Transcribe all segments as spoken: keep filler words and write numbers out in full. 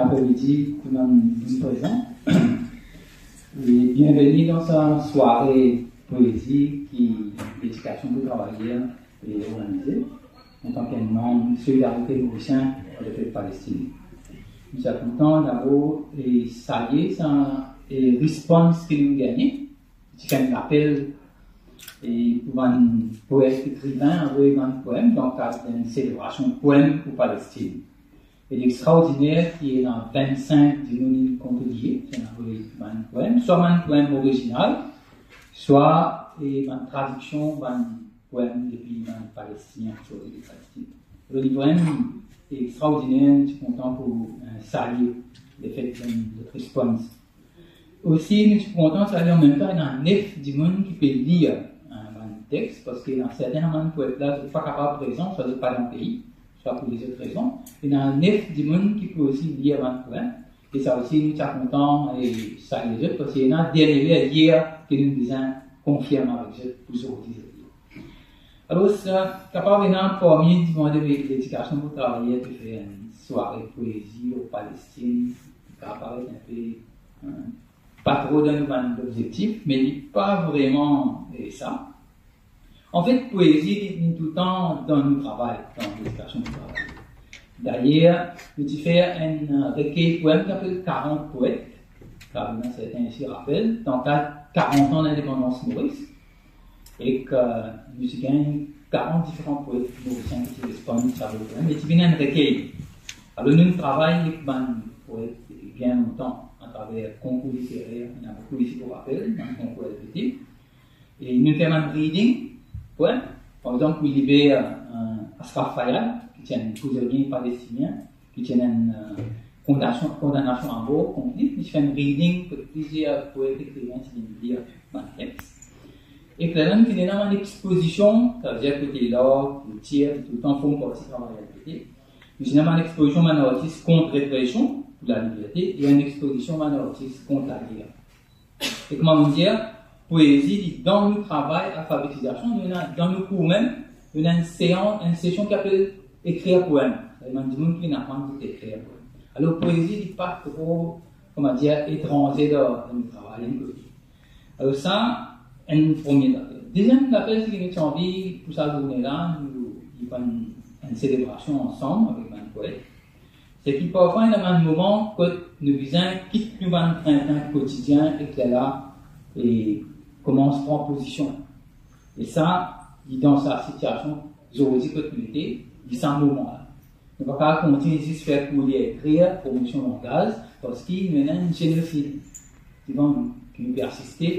Apremidi, tou bann dimoun prezan. E bienveni dan sa sware poezi ki Ledikasion pou Travayer pe organize antan ki enn manm Solidarite Morisien avek Palestin. Nou ti kontan dabor e salie sa e respons ki nou gagne. Ti fer enn lapel e pou bann poet, ekrivin, anvoy bann poem dan kad enn selebrasion poem pou Palestin. E li extraordiner ki ena vinn-sink dimoun inn kontribie, inn anvoy bann poem, swa bann poem orizinal, swa e bann tradiksion bann poem depi bann Palestinien, swa depi Palestin. Alor, li vremem extraordiner, nou ti kontan pou, eh, salie lefet ki ena zot respons. Osi, nou ti kontan salie anmemtan, ena nef dimoun ki pe lir, eh, bann text, parski ena sertin bann poet la, zot pa kapav prezan, swa zot pa dan pei, swa pou lezot rezon. Ena nef dimoun ki pou osi lir bann poem, e sa osi, nou ti kontan e salie zot, parski ena dernie ler ki nou bizin konfirm avek zot pou zordi, zordi. Alor, sa kapav ena parmi dimoun de Ledikasion pou Travayer pe fer enn sware poezi lor Palestin, ki kapav paret enpe, eh, pa tro dan nou bann lobzektif, me li pa vremem, eh, sa. Anfet, poezi, li, li toultan dan nou travay, dan Ledikasion pou Travayer. Dayer, nou ti fer enn, eh, rekey poem ki apel karant poet, kar ena sertin isi rapel, dan kad karant an lindepandans Moris, e ki nou ti gagn karant diferan poet morisien ki ti responn sa poem, e ti vinn enn rekey. Alor, nou travay ek bann poet bien lontan atraver konkour literer, ena boukou isi pou rapel, bann konkour L P T. E nou fer bann reading, wi. Par exanp, nou liber, eh, Ashraf Fayyad, ki ti enn prizonnie palestinien, ki ti ena enn, eh, kondanasion, kondanasion amor kont li, nou fer enn reading kot plizier poet, ekrivin ti vinn lir bann text. E lerla nou finn ena bann expozision, savedir kote lar, kiltir, toultan form parti travay L P T. Nou finn ena bann expozision bann artis kont represion pou laliberte, e enn expozision bann artis kont lager. E kouma mo dir, poezi, li dan nou travay alfabetizasion, nou ena dan nou kour mem, nou ena enn seans, enn sesion ki apel ekrir poem. Sa bann dimoun ki vinn aprann pou ekrir poem. Alor, poezi, li pa tro, kouma dir, etranze dan, dan nou travay, enn kote. Alor sa, enn premie zafer. Deziem zafer, seki nou ti anvi pou sa zourne la, nou, nou fer enn, enn selebrasion ansam avek bann poet. Seki parfwa ena bann moman kot nou bizin kit nou bann trintin kotidien ek lerla, e koumans pran pozision. E sa, li dan sa sitiasion zordi kot nou ete, li sa moman la. Nou pa kapav kontign zis fer kour lir, ekrir, promosion langaz, parski nou ena enn zenosid devan nou, ki nou pe asiste,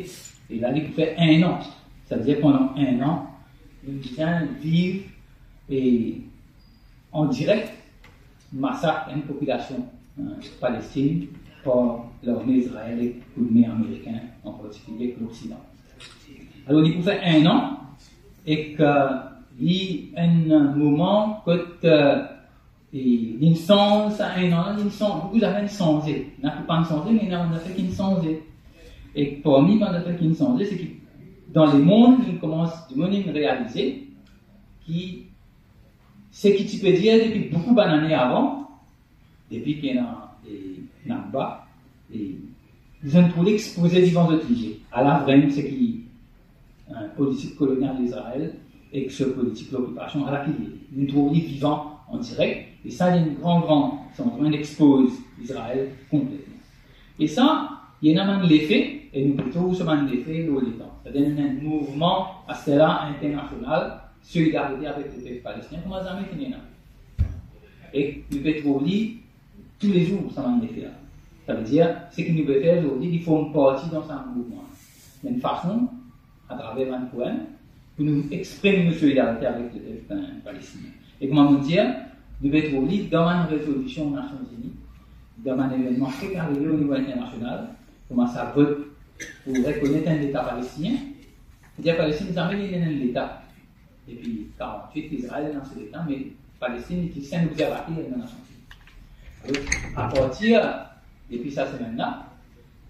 e la li pou fer enn an. Savedir pandan enn an, nou bizin viv e an direk masak enn popilasion, eh, Palestin par larme Izrael ek koudme Amerikin, an partikilie ek Loksidan. Alor, li pou fer enn an, ek, eh, li enn moman kot, eh, e li sanz sa enn an la, li sanz, boukou zafer inn sanze. Ena ki pa'nn sanze, me ena bann zafer ki'nn sanze. E parmi bann zafer ki'nn sanze, seki dan lemond, nou koumans, dimoun inn realize ki seki ti pe dir depi boukou bann ane avan, depi ki ena, e, Nakba, e, zot inn trouv li expoze devan zot lizie. Ala vremem seki, eh, politik kolonial Izrael ek so politik lokipasion, ala ki li, nou trouv li vivan an direk, e sa, li enn gran, gran sanzman, li expoz Izrael konpletman. E sa, li ena bann lefe, e nou pe trouv so bann lefe lor letan. Savedir, nou ena enn mouvman, aster la, internasional, solidarite avek lepep palestinien, kouma zame finn ena. E nou pe trouv li toulezour, sa bann lefe la. Savedir, seki nou pe fer zordi, li form parti dan sa mouvman. Enn fason, atraver bann poem, pou nou exprim nou solidarite avek lepep, eh, palestinien. E kouma mo dir, nou pe trouv li dan bann rezoliksion Nasion Zini, dan bann evennman frekant arive o nivo internasional, kouma sa vot pou rekonet enn Leta palestinien. Savedir Palestin zame li ena enn Leta. Depi karant-wit, Izrael ena so Leta, me Palestin, li ti enn obzervater dan Nasion Zini. Alor, apartir depi sa semenn la,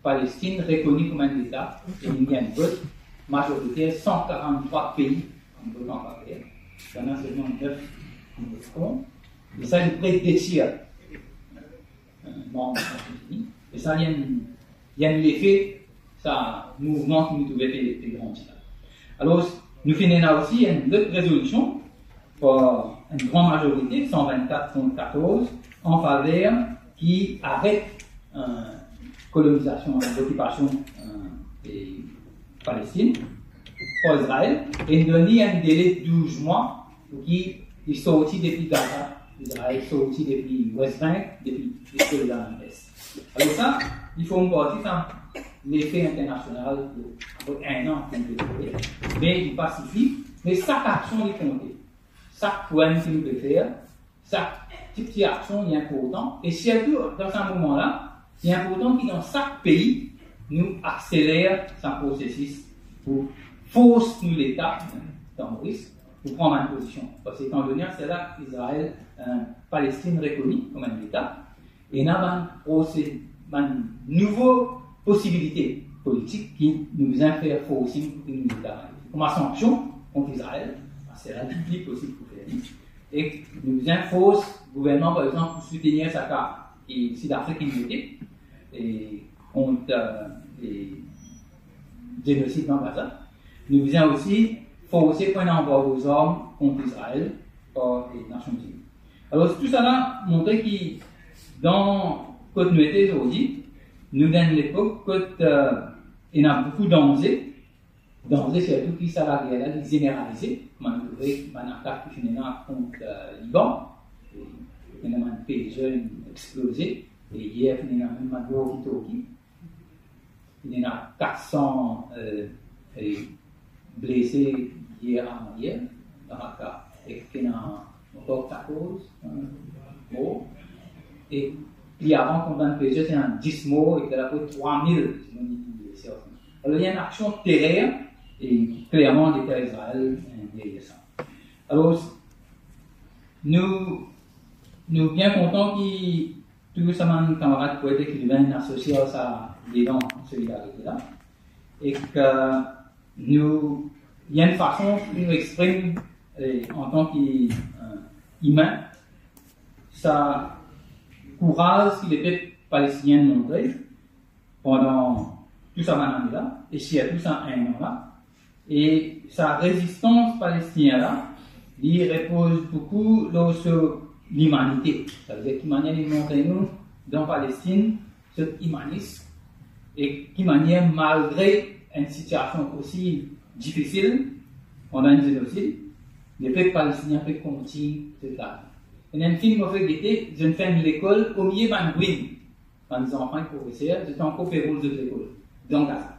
Palestin rekone kouma enn Leta, e li gagn vot mazoriter, san karant-trwa pei inn vot an faver, ena selman nef inn vot kont, e sa, li pre de tir. manm Nasion Ini. E sa, li enn, li enn lefe sa mouvman ki nou trouve pe, pe grandi la. Alor, nou finn ena osi enn lot rezolision par enn gran mazorite, san vennkat kont katorz, an faver ki aret, eh, kolonizasion, lokipasion, eh, e Palestin, par Izrael, e donn li enn dele douz mwa pou ki li sorti depi Gaza, Izrael sorti depi West Bank, depi Zerizalem Es. Alor sa, li form parti sa lefe internasional pou apre enn an ki nou pe trouve, me li pa sifi, me sak aksion li konte. Sak pwin ki nou pe fer, sak tipti aksion li inportan, e sirtou dan sa moman la, li inportan ki dan sak pei, nou akseler sa prosesis pou fors nou Leta, dan Moris, pou pran bann pozision. Parski etandone aster la, Izrael, eh, Palestin rekoni kouma enn Leta, ena bann prose-, bann nouvo posibilite politik ki nou bizin fer forcing pou ki nou Leta. Kouma sanksion kont Izrael, aster la, li pli posib pou fer li. E nou bizin fors gouvernman, par exanp, pou soutenir sa ka ki Sidafrik inn mete, e kont, eh, e zenosid dan Gaza. Nou bizin osi forse pou enn anbargo zarm kont Izrael par, eh, Nasion Ini. Alor, tousala montre ki dan kot nou ete zordi, nou dan enn lepok kot, eh, ena boukou danze, danze sirtou ki sa lager la, li zeneralize, kouma nou trouve bann atak ki finn ena kont, eh, Liban, e ena bann pager inn exploze, e yer finn ena mem bann walkie-talkie. Ena kat san, eh, eh, blese yer avan yer, dan Raqqa, ek ena ankor katorz, eh, mor, e pli avan, kouma bann pager, ena dis mor, e ena apre trwa mil dimoun ki blese. Alor, li enn aksion terer, e klerman, Leta Izrael, eh, deryer sa. Alor, nou, nou bien kontan ki tou sa bann kamarad poet, ekrivin asosie ar sa letan solidarite la. Ek nou, li enn fason pou nou exprim, eh, antan ki, eh, imin, sa kouraz ki lepep palestinien montre pandan tou sa bann ane la, e sirtou sa enn an la. E sa rezistans palestinien la, li repoz boukou lor so limanite. Savedir ki manier li montre nou, dan Palestin, so imanis, e ki manier, malgre enn sitiasion osi difisil, pandan enn zenosid, lepep palestinien pe kontign so lavi. Ena enn fim mo fer gete, zot fer enn lekol omilie bann bwin. Bann zanfan ek profeser, zot ankor pe roul zot lekol, dan Gaza.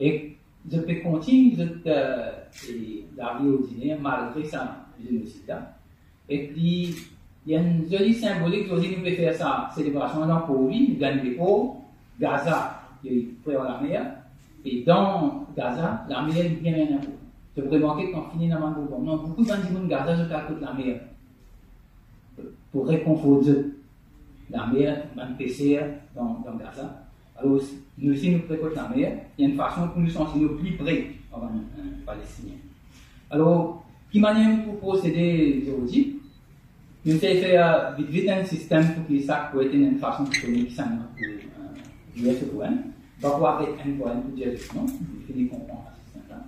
E zot pe kontign zot, eh, e lavi ordiner, malgre sa zenosid la. Ek li, li enn zoli sinbolik, zordi nou pe fer sa selebrasion dan parvi, nou gagn lepov, Gaza, li pre ar lamer, e dan Gaza, lamer li bien, bien inportan. Zot remarke kan fini ena bann bonbonman, boukou bann dimoun Gaza, zot al kot lamer pou rekonfort zot. Lamer, bann peser dan, dan Gaza. Alor, nou osi nou pre kot lamer, li enn fason pou nou santi nou pli pre ar bann, eh, Palestinien. Alor, ki manier nou pou prosede zordi? Nou sey fer, eh, vit vit enn sistem pou ki sak poet ena enn fason pou konik sa nou pou, eh, lir so poem. Pa pou aret enn poem pou dir zot non, nou fini konpran sa sistem la.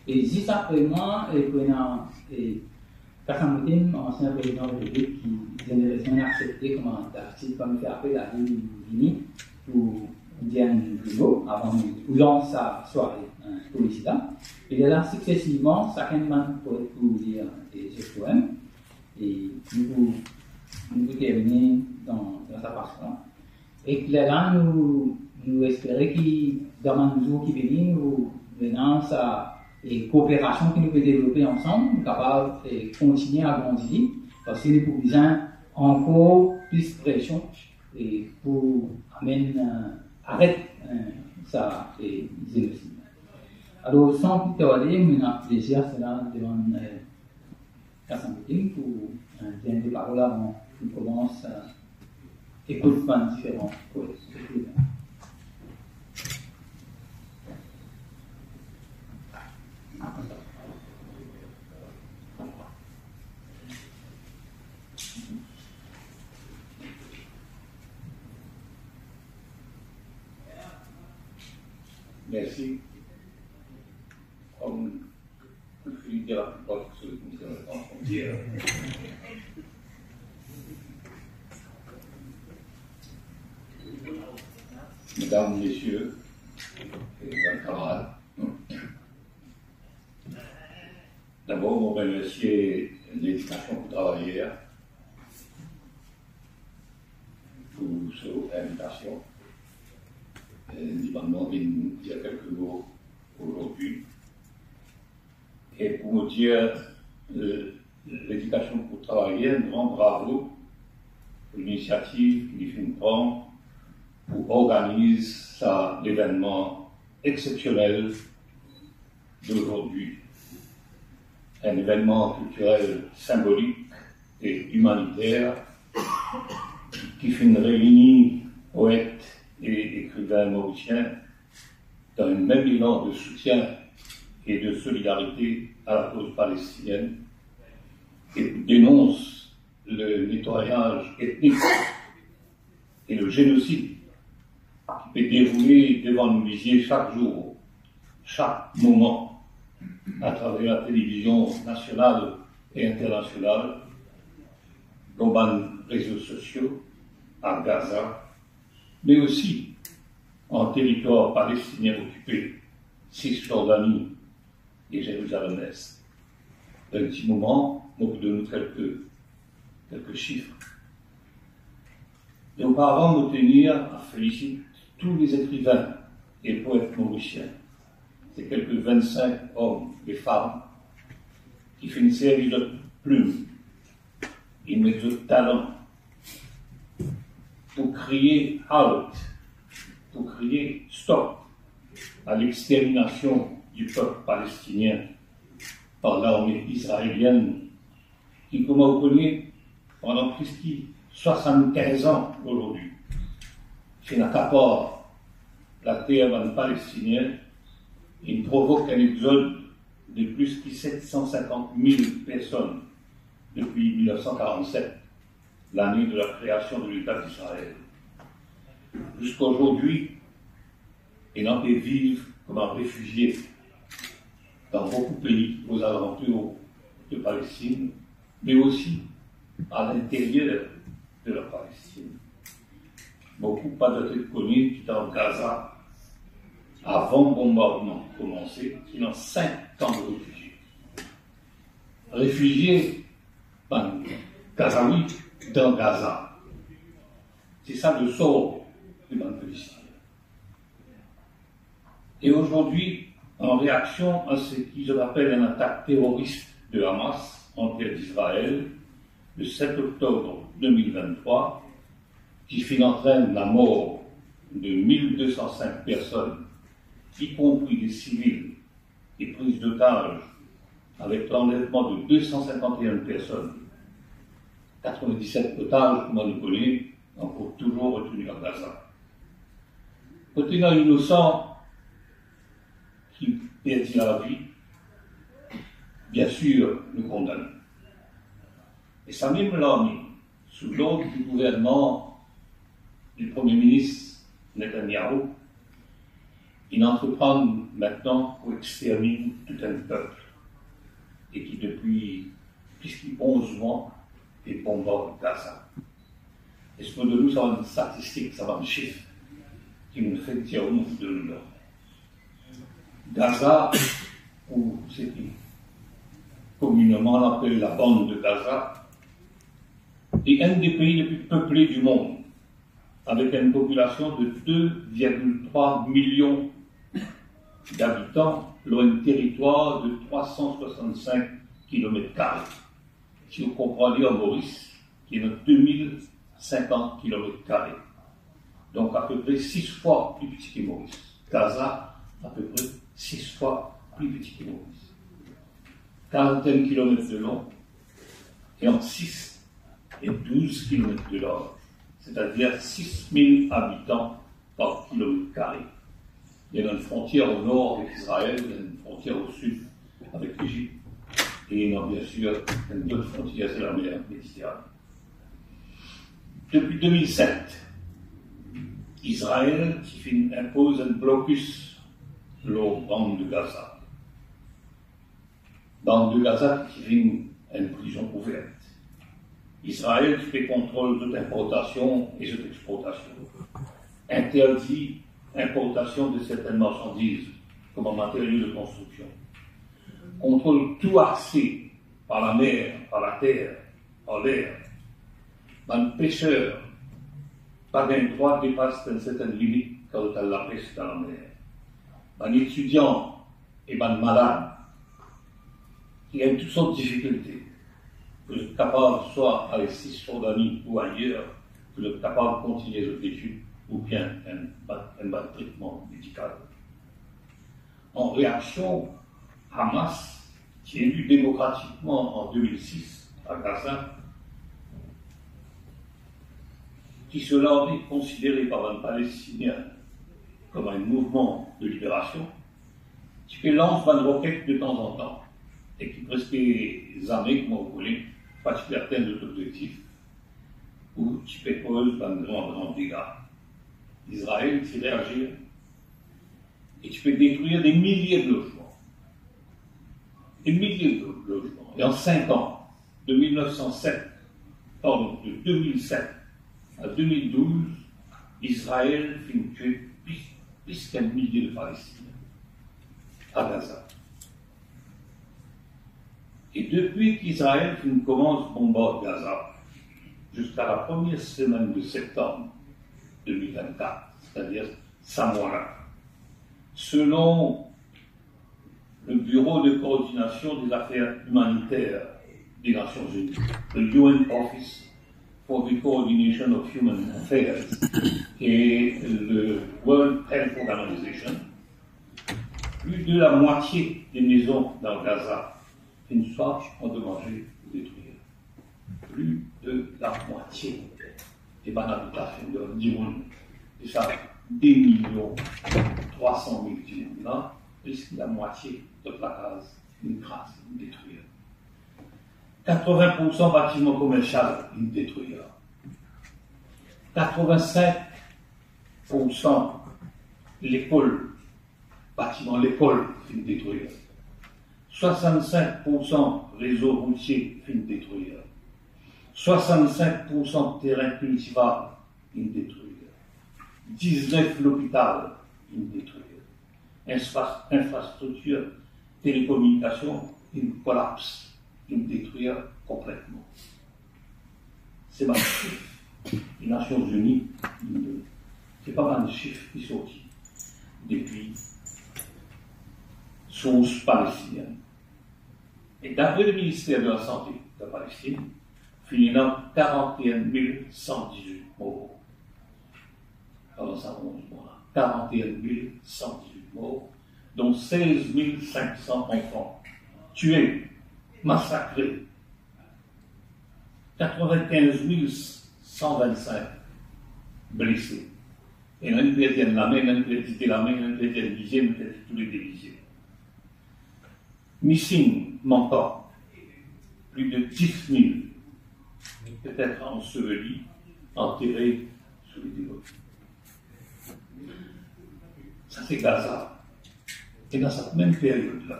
E zis apre mwa, e pou ena, e Kasem Boutim, ansien prezidan Repiblik, ki zenerezman aksepte kouma dabitid, kan nou fer apel a li, li vini pou dir enn mo avan nou, pou lans sa sware, eh, poezi la. E lerla, siksesivman, sakenn bann poet pou lir, eh, zot poem. E nou pou, nou pou termine dan, dan sa fason la. Ek lerla nou, nou espere ki dan bann zour ki vini, nou, nou ena sa, e kooperasion ki nou pe devlope ansam, nou kapav, e kontigne agrandi li, parski nou pou bizin ankor plis presion, e pou amenn, eh, aret, eh, sa, e zenosid. Alor, san pli tarde, mo ena plezir, sela demann, eh, Kasem Boutim pou, eh, dir enn de parol avan nou koumans, eh, ekout bann diferan poet. Merci. Comme je vais dire la plupart de ce que nous avons entendu, euh, mesdames, messieurs, et mes camarades, d'abord, mo remersie Ledikasion pou Travayer pou so invitasion. E, li bann mwa vinn dir kelke mo ozordi. E pou mo dir, e, Ledikasion pou Travayer, enn gran bravo pou linisiativ ki li finn pran pou organiz sa levennman exsepsionel d'aujourd'hui. Un événement culturel symbolique et humanitaire qui finn reini poètes et écrivains mauriciens dans un même élan de soutien et de solidarité à la cause palestinienne et dénonce le nettoyage ethnique et le génocide qui peut dérouler devant nos yeux chaque jour, chaque moment, à travers la télévision nationale et internationale, lor bann rezo sosio, à Gaza, mais aussi en territoire palestinien occupé, Cisjordanie et Jérusalem-Est. Dan enn ti moman, mo pou donn nou kelke, kelke sif. E oparavan, mo tenir a felisit tou lezekriven e poet morisien, se kelke vinn-sink om e fam ki finn servi zot plim, inn met zot talan pou kriye halt, pou kriye stop à l'extermination du peuple palestinien par l'armée israélienne, ki, kouma ou kone, pandan plis ki swasann-kinz an ozordi, finn akapar later bann Palestinien, inn provok enn exod de plis ki set san sinkant mil personn depi mil nef san karant-set, lane de la kreasion de Leta d'Israel. Ziska ozordi, ena pe viv kouma refizie dan boukou pei ozalantour de Palestinn, me osi a linteryer de la Palestinn. Boukou pa dwa kone ki dan Gaza, avan bonbardman koumanse, ti ena sink kan de refizie. Refizie bann Gazawi dan Gaza. Se sa le sort de bann Palestinien. Et aujourd'hui, en réaction à ce qu'ils appellent une attaque terroriste de Hamas en terre d'Israël, le sept octobre deux mille vingt-trois, qui fit entraîne la mort de mille deux cent cinq personnes, y compris des civils, et prise d'otages, avec l'enlèvement de deux cent cinquante et un personnes, quatre-vingt-dix-sept otages, kouma nou kone, ankor touzour retenu à Gaza. Kot ena inosan ki perdi lavi, bien sûr, nou kondane. E sa mem larme, sou lord di gouvernman di Premie Minis Netanyahu, inn antreprann mintnan pou extermine tout enn pep, e ki depi plis ki onz mwa pe bonbard Gaza. Eski mo donn ou sa bann statistik, sa bann sif ki mo fek dir ou, mo pou donn ou la? Gaza, ou seki komineman apel la bande de Gaza, est un des pays les plus peuplés du monde, avec une population de deux virgule trois millions d'habitants, lor un territoire de trois cent soixante-cinq kilomètres carrés. Si ou konpar li ar Moris, ki ena deux mille cinquante kilomètres carrés. Donc, à peu près six fois plus petit que Maurice. Gaza, à peu près six fois plus petit que Maurice. Quarante et un kilomètres de long et entre six et douze kilomètres de large, c'est-à-dire six mille habitants par kilomètre carré. Il y a une frontière au nord avec Israël, il y a une frontière au sud avec l'Égypte, et il y a bien sûr une autre frontière, c'est la mer Méditerranée. Depuis deux mille sept, Israël ti finn inpoz un blocus lor Bann de Gaza. Bann de Gaza ki vinn enn prizon ouver. Izrael ti pe kontrol zot inportasion e zot exportasion. Interdi inportasion de sertenn marsandiz, kouma materio de konstriksion. Kontrol tou akse par lamer, par later, par ler. Bann peser pa gagn drwa depas enn sertenn limit kan zot al lapes dan lamer. Bann etidian e bann malad ki gagn tou sort difikilte, pou zot kapav swa al Sisjordani ou ayer, pou zot kapav kontinie zot letid oubien enn, enn bann tretman medikal. An reaksion, Hamas, ki eli demokratikman an de mil sis a Gaza, ki so larme konsidere par bann Palestinien kouma enn mouvman de liberasion, ti pe lans bann roket de tanzantan e ki preske zame, kouma ou kone, pa ti pe atenn zot lobzektif ou ti pe koz bann gran, gran dega. Izrael ti reazir e ti pe detrir de milie de lozman. De milie de lozman. E an sink an, de mil nef san set, pardon, de de mil set a de mil douz, Izrael finn tue plis, plis ki enn milie de Palestinien a Gaza. E depi ki Izrael finn koumans bonbard Gaza, ziska la premie semenn de septanm de mil vennkat, setadir sa mwa la, selon le Bureau de coordination des affaires humanitaires des Nations Unies, le U N Office for the Coordination of Human Affairs et le World Health Organization, plis de lamwatie de mezon dan Gaza finn swa andomaze ou detrir. Plis de lamwatie. E bann abitan finn donn dimoun, e sa de milion trwa san mil dimoun la, plis ki lamwatie zot lakaz finn kraze, finn detrir. Katrovin poursan batiman komersial finn detrir. Katrovin-sink poursan lekol, batiman lekol finn detrir. Swasann-sink poursan rezo routie finn detrir. Swasann-sink poursan terin kiltivab finn detrir. Diznef lopital finn detrir. Infra-, infrastriktir telekominikasion finn kolaps, finn detrir konpletman. Se bann sif ki Nasion Zini inn donn. Se pa bann sif ki sorti depi sours palestinienn. E dapre le Ministère de la Santé de la Palestine, finn ena karant-e-enn mil san diz-wit mor pandan sa onz mwa la. Karant-e-enn mil san diz-wit mor, dont sez mil sink san zanfan tue, masakre, katrovin-kinz mil san vinn-sink blese. Ena inn perdi enn lame, ena inn perdi de lame, ena inn perdi enn lizie, ena inn perdi toulede lizie. Missing, mankan, plis de dis mil, petet anseveli, antere sou le debor. Sa se Gaza. E dan sa mem period la,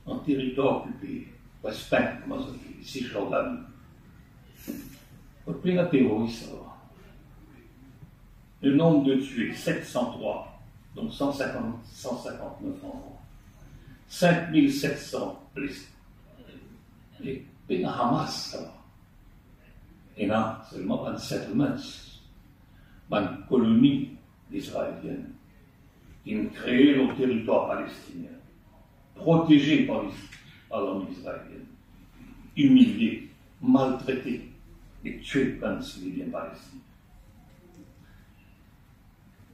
an teritwar okipe, West Bank, kouma zot apel, Sisjordani, kot plena teroris la. Le nombre de tués, sept cent trois, donc cent cinquante, cent cinquante-neuf enfants, cinq mille sept cents blessés. E pena Hamas, sa va. Ena selman bann settlements, bann koloni Izraelienn, ki inn kree lor teritwar palestinien, proteze par Is-, par larme izraelienn, imilie, maltrete e tue bann sivilien palestinien.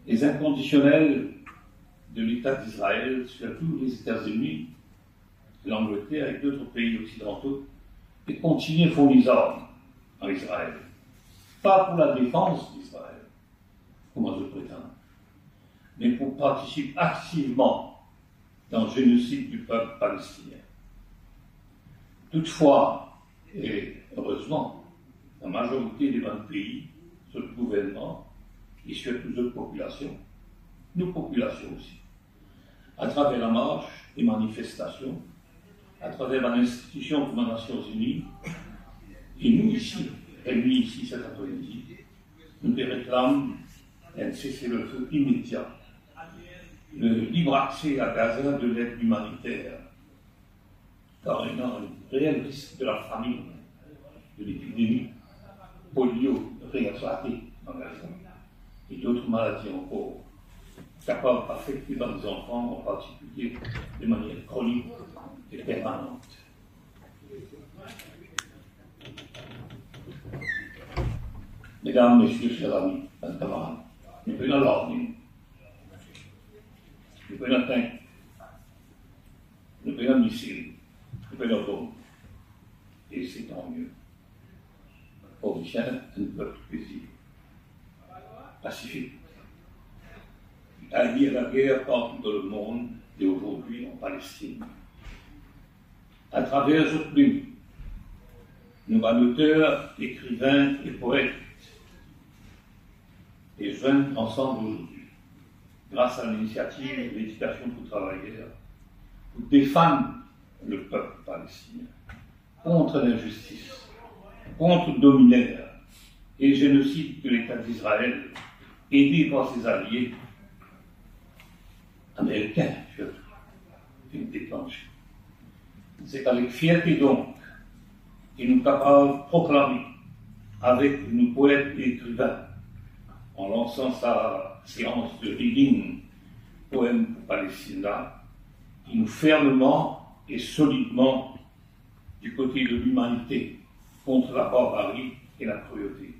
Les inconditionels de l'État d'Israël, surtout les États-Unis, l'Angleterre et d'autres pays occidentaux, e kontinie fourni zarm a Izrael. Pa pou ladefans Izrael, kouma zot pretann, me pou partisip aktivman dan zenosid di pep palestinien. Toutfwa, e erezman, lamazorite de bann pei, zot gouvernman, e sirtou zot popilasion, nou popilasion osi, Atraver lamars e manifestasion, atraver bann institision kouma Nasion Ini, e nou isi, reyni isi set apremidi, nou pe reklam enn sese-le-fe imedia, le lib akse a Gaza de led imaniter, kar ena enn reel risk de la famine, de lepidemi, polio reeklate dan Gaza, e dot maladi ankor, kapav afekte bann zanfan an partikilie de manier kronik e permanant. Medam, mesie, ser ami, bann kamarad, nou pena larme, nou pena tank, nou pena misil, nou pena bom, e se tan mie. Pour Michel, enn pep pezib, pasifik. Il y a la guerre partout dans le monde et aujourd'hui en Palestine. Atraver zot plim, nou bann oter, ekriven e poet, e zwenn ansam ozordi, gras a linisiativ Ledikasion pou Travayer, pou defann lepep palestinien kont linzistis, kont dominer e zenosid ke Leta Izrael, ede par se zalie amerikin sirtou, finn deklanse. Se avek fierte donk ki nou kapav proklame avek nou poet e ekriven, an lansan sa seans de reading poem pou Palestina, ki nou fermeman e solidman du côté de l'humanité contre la barbarie et la cruauté.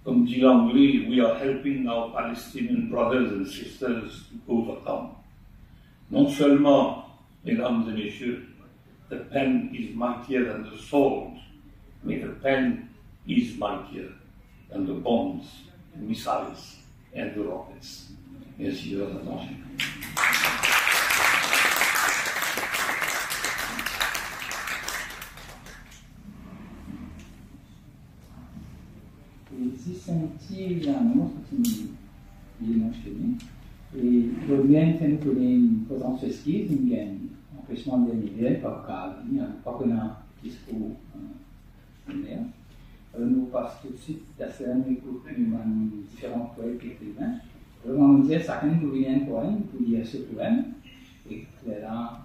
Comme dit l'anglais, we are helping our Palestinian brothers and sisters to overcome. Non seulement, mesdames et messieurs, the pen is mightier than the sword, mais the pen is mightier than the bombs, the missiles and the rockets. Merci de votre attention. E zis enn ti anons ki ti ena mensione. E Rodney finn donn enn prezans eskiz, li gagn anpesman dernie ler, pa kapav vini, pa kone disko, euh, Alor, nou pas toutswit, aster nou ekout nou bann diferan poet ki ekriven. Alor, mo dir sakenn pou vini enn poem, pou lir so poem, e lerla,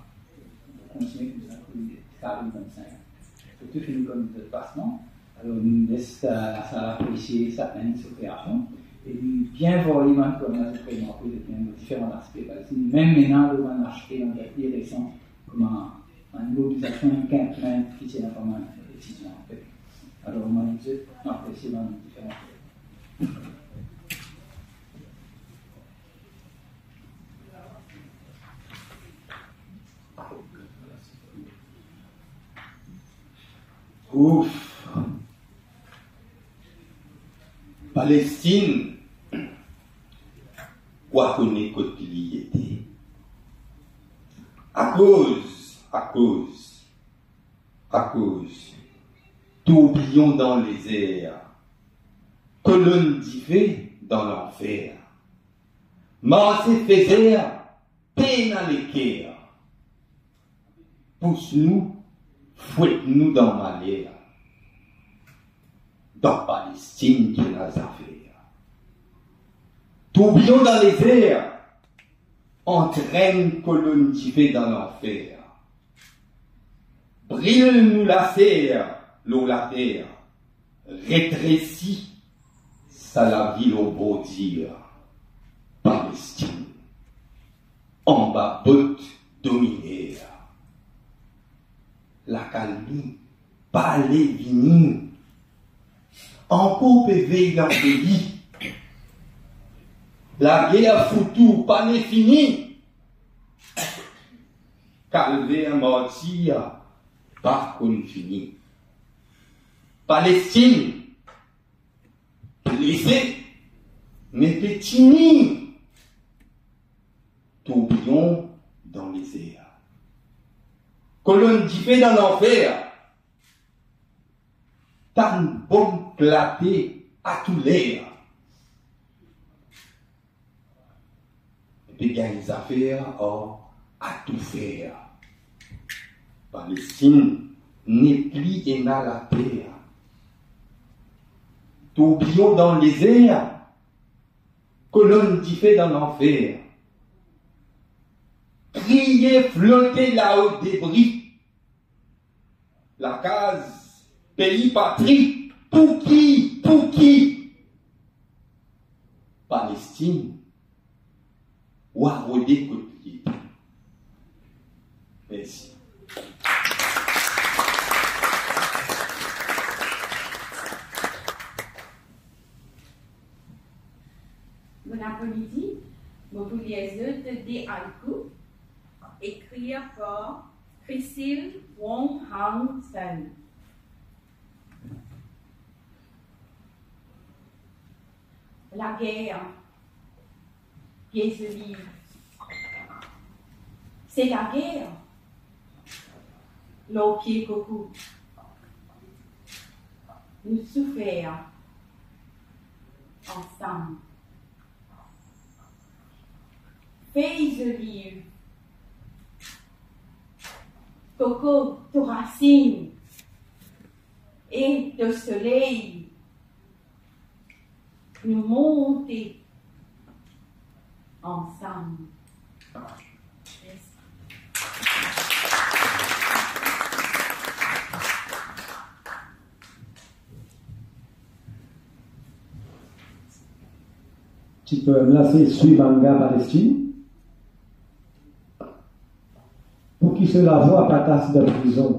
nou kontinie koumsa pou karant-sink. Sirtou fini konn zot plasman. Alor, nou les, euh, lasal apresie sakenn so kreasion. E nou bien vwar li bann poem la, zot prezante de bien diferan laspe. Parski mem ena lor bann laspe dan ler pli resan, kouma bann mobilizasion enn kinplint ki ti ena pa mal etidian, anfet. Alor, mo dir, mo apresie bann diferan poem. Ouf! Palestinn, kwa kone kot li ete. Akoz, akoz, akoz, tourbiyon dan lezer, kolonn dife dan lanfer, marse fezer, pena leker, pous nou, fwet nou dan maler. Dan Palestinn ki ena zafer. Tourbiyon dan lezer, antrenn kolonn dife dan lanfer. Bril nou laser lor later, retresi sa lavil o bordir, Palestinn, anba bot dominer. Lakalmi pa le vini, ankor pe vey dan pei. Lager foutou pa le fini. Kalver martir pa konn fini. Palestinn, blese, me pe tini. Tourbiyon dan lezer, kolonn dife dan lanfer, tann bom klate atouler. pe gagn zafer ar atoufer. Palestinn nepli ena later. Tourbillon dan lezer, kolonn dife dan lanfer. Kriye, flote lao debri. Lakaz, pei, patri, pouki, pouki Palestinn wa rode kot li? Mersi. Bon apremidi, mo pou lir zot de haiku, ekrir par Christine Wong Hang Sun. Lager, pie zoliv. Se lager lor pie koko. Nou soufer ansam. Fey zoliv, koko, to rasinn e to soley, nou monte ansam. Mersi. Tit poem la se Swi Manga Palestinn. Pou ki so lavwa pa kas dan prizon,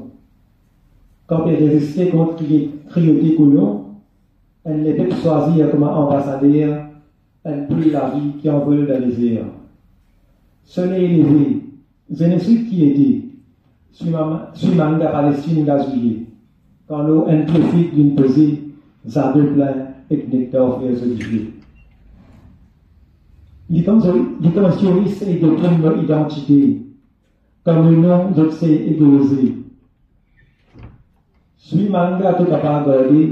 kan pe reziste kont kri-, kriyote kolon, enn lepep swazir kouma anbasader enn poul lavi ki anvol dan lezer. Soley leve, zenes ki ete, Swi Manga Palestinn gazouye, kan lor enn pie fig linn poze, zaden plin ek nektar fler zoliye. Li kan zoli, li kan zoli sey detrinn mo idantite, kan mo non zot sey egoze. Swi Manga to kapav garde,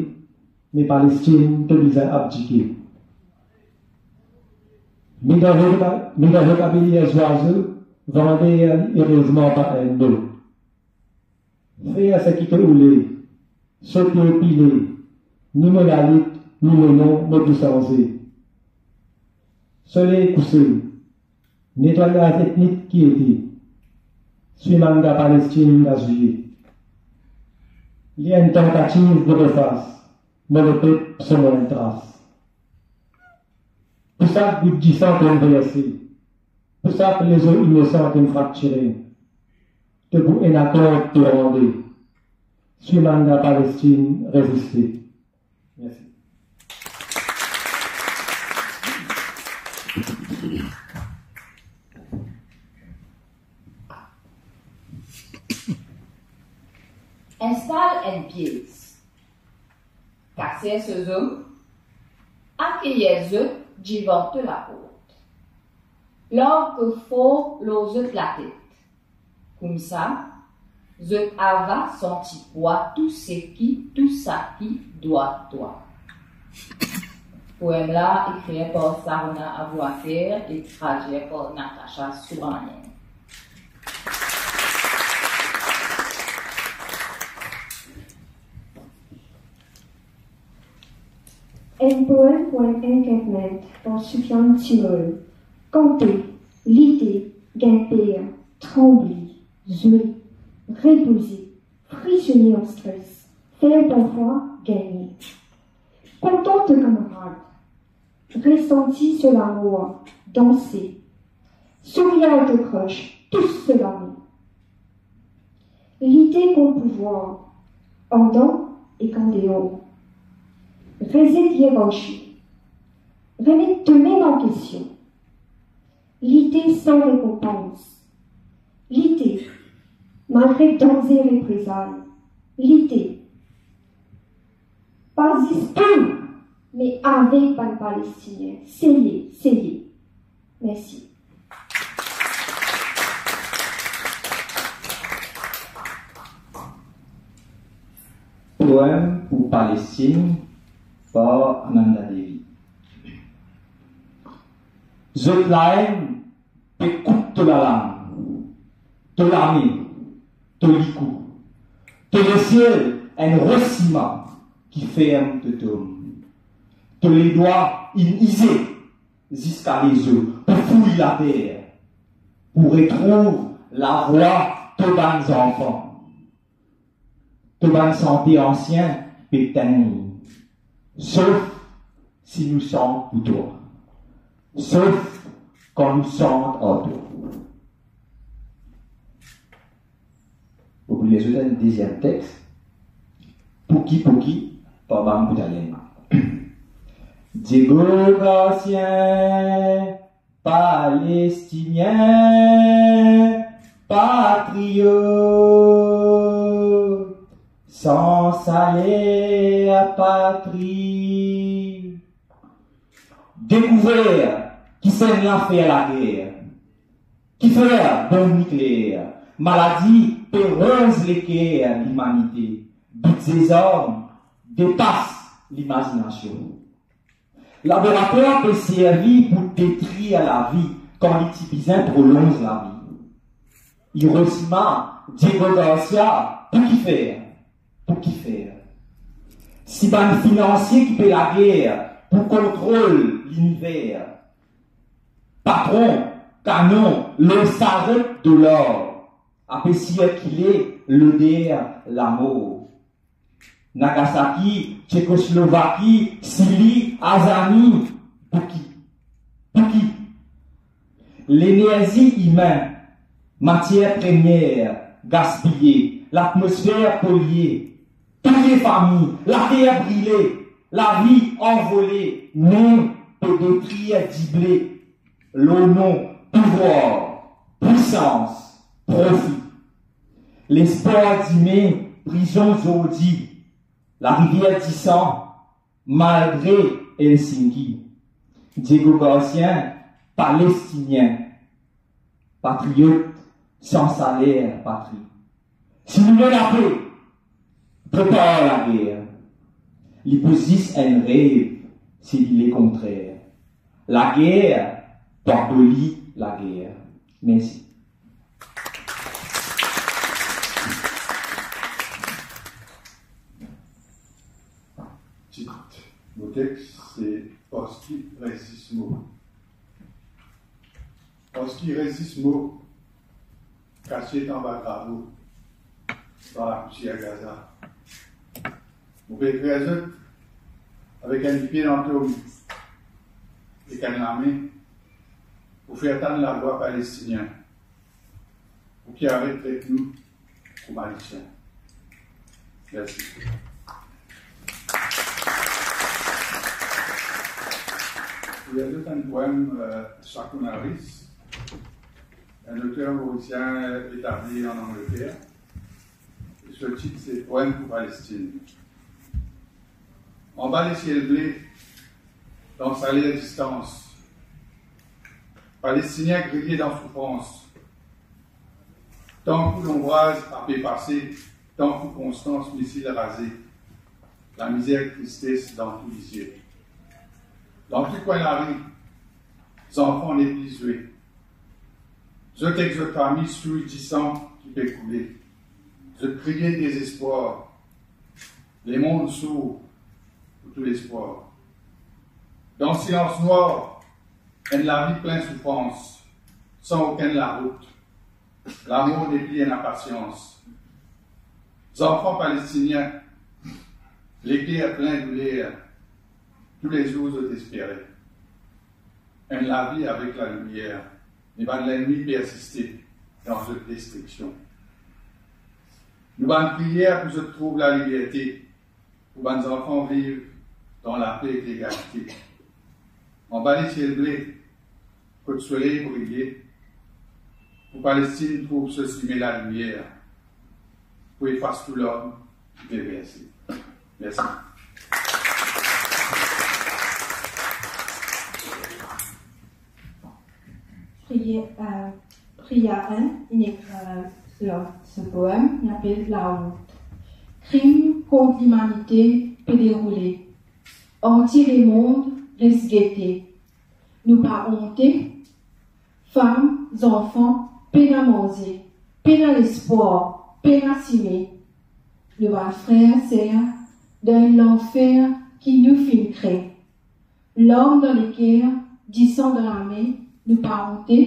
me Palestinn to bizin abdike. Me dan voka-, me dan vokabiler zwazo, vander li erezman pa enn mo. Fer seki to oule, sote, pile, ni mo lalit, ni mo non, mo pou sanze. Soley kouse, netwayaz etnik ki ete, Swi Manga Palestinn gazouye. Li enn tantativ de refas, mo lepep so mo enn tras. Pou sak gout disan ki'nn verse, pou sak lezo inosan ki'nn fraktire, to pou ena kont pou rande. Swi Manga Palestinn reziste. Mersi. Instal enn piez. Kaser so zom, akeyir zot divan to laport. Larg kofor lor zot latet. Koumsa, zot ava santi pwa tou seki, tou saki dwa twa. Poem la ekrir par Sarona Abouaker e tradwir par Natacha Soubranien. Enn poem pou enn encampment par Soufiane Timol. Kanpe, lite, gagn per, tranble, zwe, repoze, frisone an stres, fer parfwa gagne. Kontan to kamarad, resanti so lamour, danse, sourir ar to crush, tous so lamour. Lite kont pouvwar, andan ek andeor. Rezet ierarsi. Remet tomem an kestion. Lite san rekonpans. Lite, malgre danze reprezay. Lite. Pa zis pou, me avek bann Palestinien. Seye, seye. Mersi. Poem pou Palestinn par Ananda Devi. Zot laenn Pe koup to lalang, to lame, to likou, to lesiel enn ros siman ki ferm to tom. To ledwa inn ize ziska lezo pou fouy later, pou retrouv lavwa to bann zanfan. To bann sante ansien pe tegn, sof si nou sant pou twa, sof kan nou sant ar twa. Pou lir zot enn deziem tex, Pouki Pouki par bann Boutalenn. Diego Garcien, Palestinien, patriot, san saler, patri. Dekouver ki sennla fer lager, kifer bonm nikleer, maladi pe ronz leker limanite, bit zezarm depas limazinasion. Laboratwar pe servi pou detrir lavi kan li ti bizin prolonz lavi. Hiroshima, Diego Garcia, pou kifer? Pou kifer? Si bann finansie ki pe lager pou kontrol liniver, patron, kanon, lor saret dolar, ape sirkile loder lamor. Nagasaki, Tchekoslovaki, Sili, Azani, pouki? Pouki? Lenerzi imin, matier premier gaspiye, latmosfer polie, touye fami, later brile, lavi anvole, me pe detrir dible lor non pouvwar, pwisans, profi. Lespwar dime, prizon zordi, larivier disan, malgre Helsinki. Diego Garcien, Palestinien, patriot, san saler, patri. Si nou le lape, prepar lager. Li pou zis enn rev si li lekontrer. Lager pou aboli lager. Mersi. Tit mo tex se Parski res zis mo. Parski res zis mo kasiet anba dravo dan lapousier Gaza. Mo pe ekrir zot avek enn lipie dan tom ek enn lame pou fer tann lavwa Palestinien, pou ki aret tret nou kouma lisien. Mersi. Li azout enn poem, euh, Shakun Harris, enn oter morisien etabli an Angleter. So tit se Poem pou Palestinn. Anba lesiel ble, dan saler distans, Palestinien griye dan soufrans. Tankou lonbraz ape pase, tankou Konstans misil raze, lamizer, tristes dan tou lizie. Dan tou kwin lari, zanfan nepli zwe. Zot ek zot fami souy disan ki pe koule. Zot kriye dezespwar. Lemond sour pou tou lespwar. Dan silans nwar, enn lavi plin soufrans, san okenn larout. Lamor nepli ena pasians. Zanfan Palestinien, leker plin douler, toulezour zot espere enn lavi avek lalimier, me bann lennmi persiste dan zot destriksion. Nou bann priyer pou zot trouv laliberte, pou bann zanfan viv dan lape ek legalite. Anba lesiel ble, kot soley briye, pou Palestinn trouv so simin lalimier, pou efas tou larm ki pe verse. Mersi. Priye, euh, Priya enn, inn ekrir so, so poem, li apel Laont. Krim kont limanite pe deroule. Antie lemond res gete. Nou pa onte, fam, zanfan pena manze, pena lespwar, pena sime. Nou bann frer, ser, dan enn lanfer ki nou finn kre. Larm dan leker, disan dan lame, nou pa onte?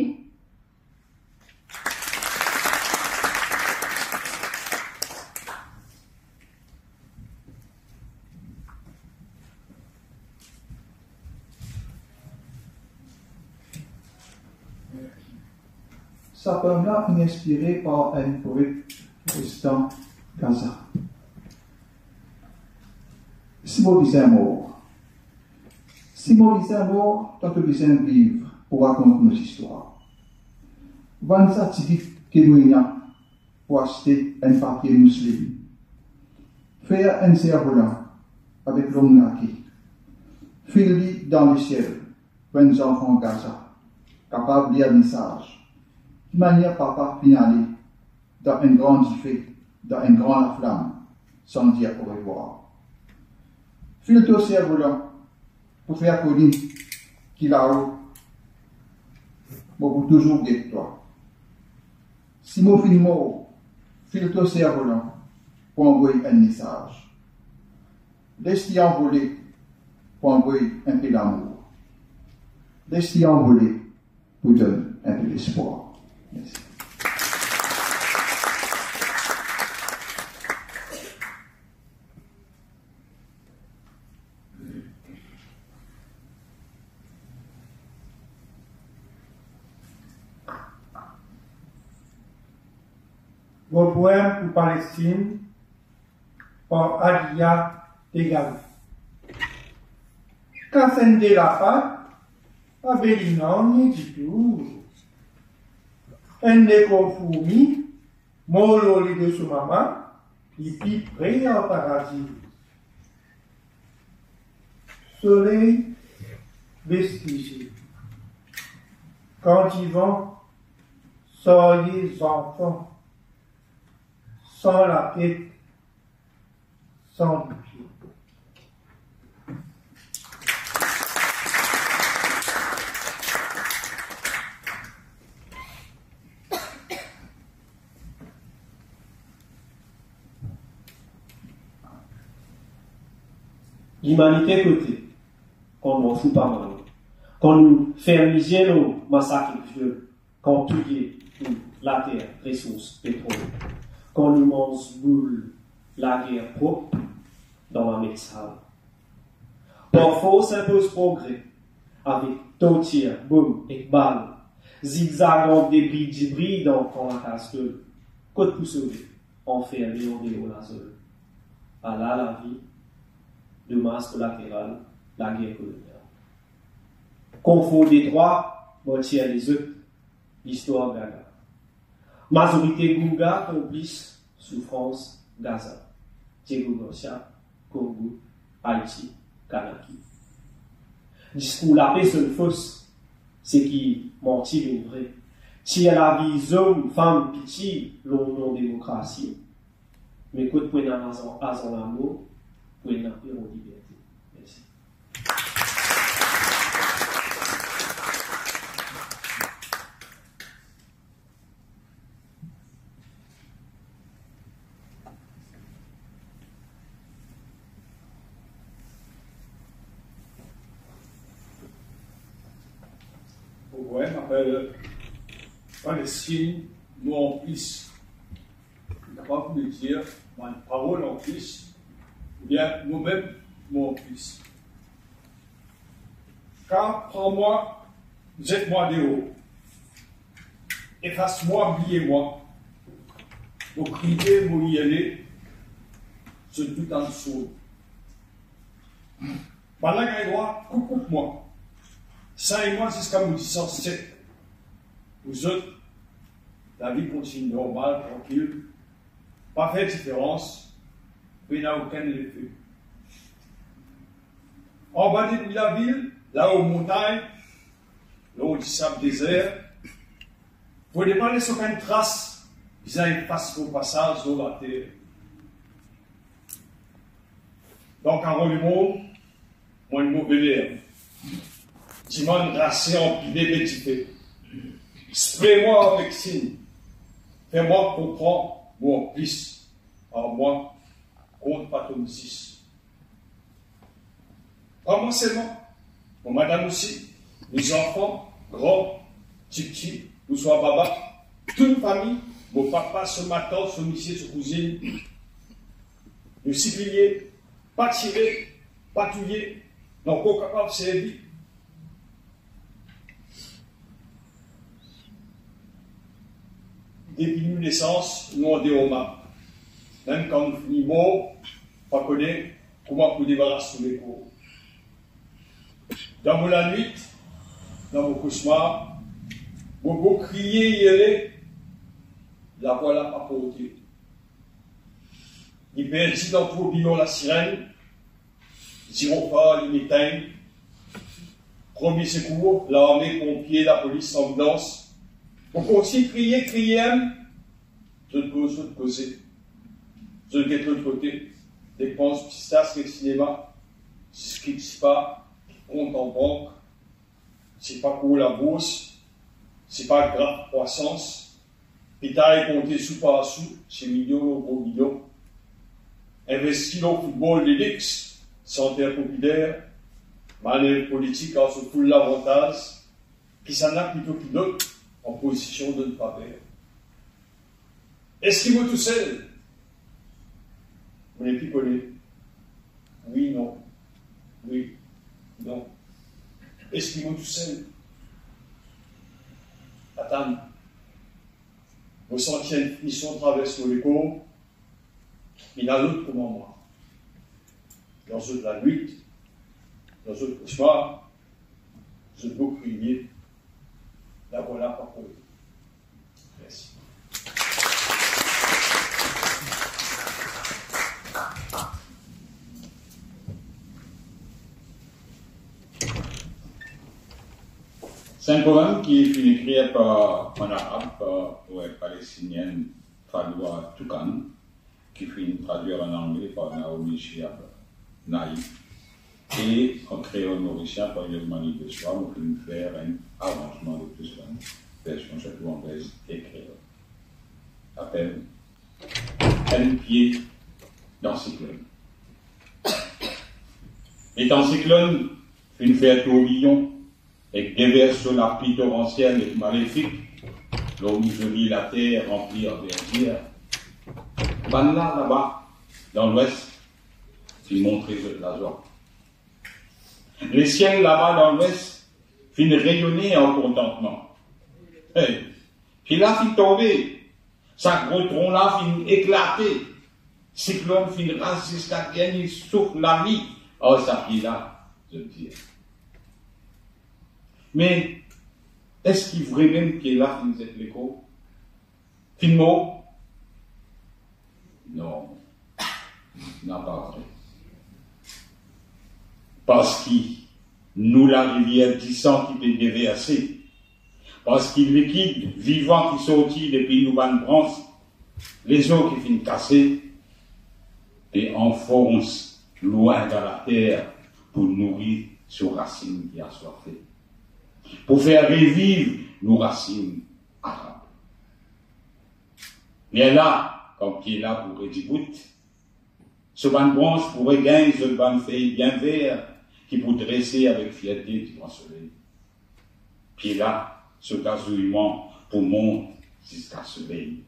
Sa poem la finn inspire par enn poet restan Gaza. Si mo bizin mor, si mo bizin mor, twa to bizin viv pou rakont nou zistwar. Vann sa tigit ki nou ena pou aste enn papie mousline. Fer enn servolan avek long lake. Fil li dan lesiel pou enn zanfan Gaza kapav lir mesaz. Ki manier papa finn ale dan enn gran dife, dan enn gran laflam, san dir orevwar. Fil to servolan pou fer kone ki lao mo pou touzour get twa. Si mo finn mor, fil to servolan pou anvoy enn mesaz. Les li anvole pou anvoy enpe lamour. Les li anvole pou donn enpe lespwar. Mersi. Mo poem pou Palestinn, par Adia Degawi. Kas enn de lapat, pa beni nanye ditou. Enn lekor fourmi, mor lor ledo so mama, li pli pre ar paradi. Soley bes lizie, kan divan sarye zanfan, san laket, san lipie. Limanite kote, kan nou fou pa mal, kan nou ferm lizie lor masak ek viol, kan touye nou later, resours, petrol, kan nou manz boul lager prop dan lamet sal. Par fors inpoz progre, avek tortir, bom ek bal, zigzag ant debri dibri dan kan lakaz tol. Kot pou sove? Anferme andeor lazol. Ala lavi, domaz kolateral lager kolonial. Konfor detrwa, martir lezot, listwar gaga. Mazorite gourga, konplis soufrans Gaza. Diego Garcia, Kongo, Aiti, Kanaki. Diskour lape sonn fos, seki manti vinn vre. Tir lavi zom, fam, piti, lor non demokrasi. Me kot pou ena arzan, arzan lamor, pou ena eron liberte? Mersi. Mo poem apel Palestinn, nou anplis. Li kapav vle dir bann parol anplis, oubien momem mo anplis. Kar pran mwa, zet mwa deor, efas mwa, bliye mwa. Mo kriye, mo irle, zot tou tann sourd. Bannla gagn drwa koup, koup mwa, siny mwa ziska mo disans sek. Pou zot, lavi kontign normal, trankil, pa fer diferans, pena okenn lefe. Anba debri lavil, lao montagn, lor disab dezer, pou ne pa les okenn tras, bizin efas mo pasaz lor later. Dan karo lemond, mo enn move lerb. Dimann rase, anpile, met dife. Spre mwa avek sinn, fer mwa konpran mwa plis, ar mwa kont pa tom zis. Pa mwa selman, mo madam osi, nou zanfan, gran, tipti, ouswa baba, tou nou fami, mo papa, so matant, so misie, so kouzinn, nou sipliye, pa tire, pa touye, nou ankor kapav servi. Depi nou nesans, nou andeor map. Mem kan nou fini mor, pa kone kouma pou debaras nou lekor. Dan mo lanwit, dan mo kosmar, mo pou kriye, yele, lavwa la pa porte. Li perdi dan tourbillon Lasirenn, zirofar li etinn, premie sekour, larme, ponpie, lapolis, lanbilans. Mo kontign kriye, kriye, em, zot koz, zot koze. Zot get lot kote, depans pistas ek sinema, ziska sipa ki kont an bank, sipa kour labours, sipa graf krwasans, pita e konte sou par sou, se milion lor gro milion. Investi lor foutbol, lilix, santer popiler, manev politik ar so foul lavantaz, kisannla plito ki lot an pozision donn faver. Eski mo tousel? Mo nepli kone. Wi, non. Wi, non. Eski mo tousel? Atann. Mo santi enn frison travers mo lekor. Ena lot kouma mwa. Dan zot lanwit, dan zot kosmar, zot pou kriye, lavwa la pa porte. Mersi. Se enn poem ki finn ekrir par, an arab, par poet palestinien Fadwa Tukan, ki finn tradwir an angle par Naomi Shihab Naik, e an kreol morisien par Yomani Beswa. Mo finn fer enn aranzman de plis bann version, sirtou anglez e kreol. Apel Enn pie dan siklonn. Letan siklonn finn fer tourbillon, ek devers so lapli toransiel ek malefik lor nou zoli later ranpli ar verdir, bann la laba dan lwes finn montre zot lazwa. Lesiel laba dan lwes finn reyone ar kontantman. Hey, pie la finn tonbe, sa gro tron la finn eklate, siklonn finn ras ziska dernie souf lavi ar sa pie la, zot dir. Me eski vremem pie la finn zet lekor? Finn mor? Non, napa vre. Parski nou larivir disan ki pe deverse, parski likid vivan ki sorti depi nou bann brans, lezor ki finn kase, pe anfons lwin dan later pou nouri so rasinn ki aswafe, pou fer reviv nou rasinn arab. Lerla, kan pie la pou redi bout, so bann brans pou regagn zot bann fey bien ver ki pou drese avek fierte devan soley. Pie la, so gazouyman pou mont ziska soley.